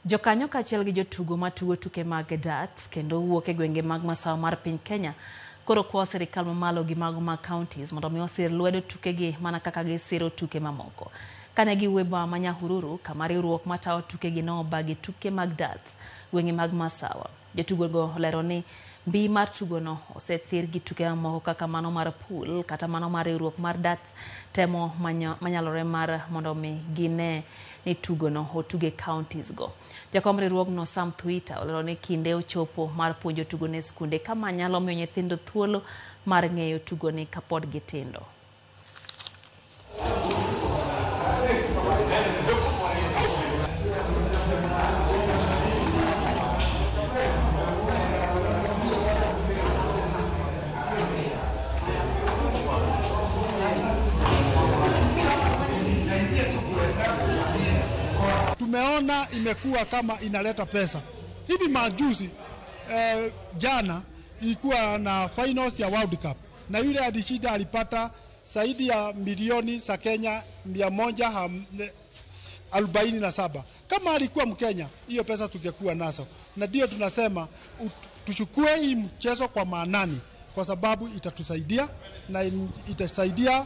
Jokanyo kaachiel gi jotugo matugo tuke mag darts kendo wuok e gwenge mag masawa mar piny Kenya koro kwayo sirikal mamalo gi mago mag counties mondo mi osir lwedo tukegi mana kaka gisiro tuke mamoko. Kane giwuoyo e boma ma Nyahururu kama riwruok matayo tukegi nobagi tuke mag darts gwenge mag masawa. Jotugo go olero ni mbi mar tugono osethir gi tuke mamoko kaka mano mar pool kata mano mar riwruok mar darts temo manyalore mar mondo mi gine ni tugono otuge counties go. Jakom riwruogno Sam Thuita olero ni kinde ochopo mar puonjo tugono e skunde kama nyalo miyo nyithindo thuolo mar ng'eyo tugoni kapod gitindo. Tumeona imekuwa kama inaleta pesa. Hivi majuzi jana ilikuwa na finals ya World Cup na yule alishinda alipata zaidi ya milioni za Kenya 147. Kama alikuwa Mkenya, hiyo pesa tungekuwa nazo. Na ndio tunasema tuchukue hii mchezo kwa maanani, kwa sababu itatusaidia na itasaidia